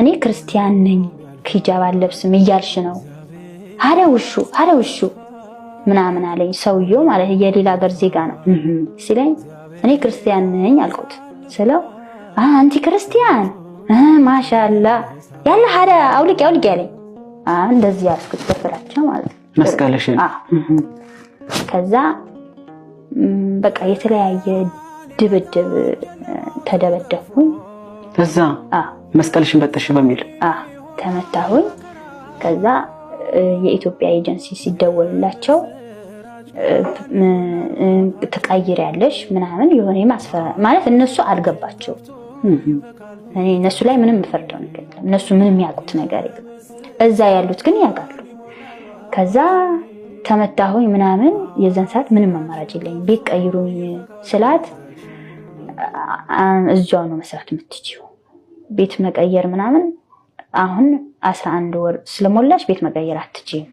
እኔ ክርስቲያን ነኝ ሂጃብ አልለብስም እያልሽ ነው። አረ ውሹ አረ ውሹ ምናምን አለኝ ሰውየው፣ ማለት የሌላ ሀገር ዜጋ ነው ሲለኝ እኔ ክርስቲያን ነኝ አልኩት። ስለው አንቲ ክርስቲያን ማሻላ ያለ ሀዳ አውልቂ አውልቂ አለኝ። እንደዚህ ያልኩት በፍራቻ ማለት ነው። መስቀልሽን። ከዛ በቃ የተለያየ ድብድብ ተደበደብኩኝ። እዛ መስቀልሽን በጠሽ በሚል? ተመታሁኝ። ከዛ የኢትዮጵያ ኤጀንሲ ሲደወልላቸው ትቀይሪያለሽ ምናምን የሆነ ማስፈራ ማለት እነሱ አልገባቸው። እኔ እነሱ ላይ ምንም የምፈርደው ነገር የለም። እነሱ ምንም የሚያውቁት ነገር የለም። እዛ ያሉት ግን ያውቃሉ። ከዛ ተመታሁኝ ምናምን። የዛን ሰዓት ምንም አማራጭ የለኝም። ቤት ቀይሩኝ ስላት እዚያው ነው መስራት የምትችይው፣ ቤት መቀየር ምናምን አሁን 11 ወር ስለሞላሽ ቤት መቀየር አትችይም።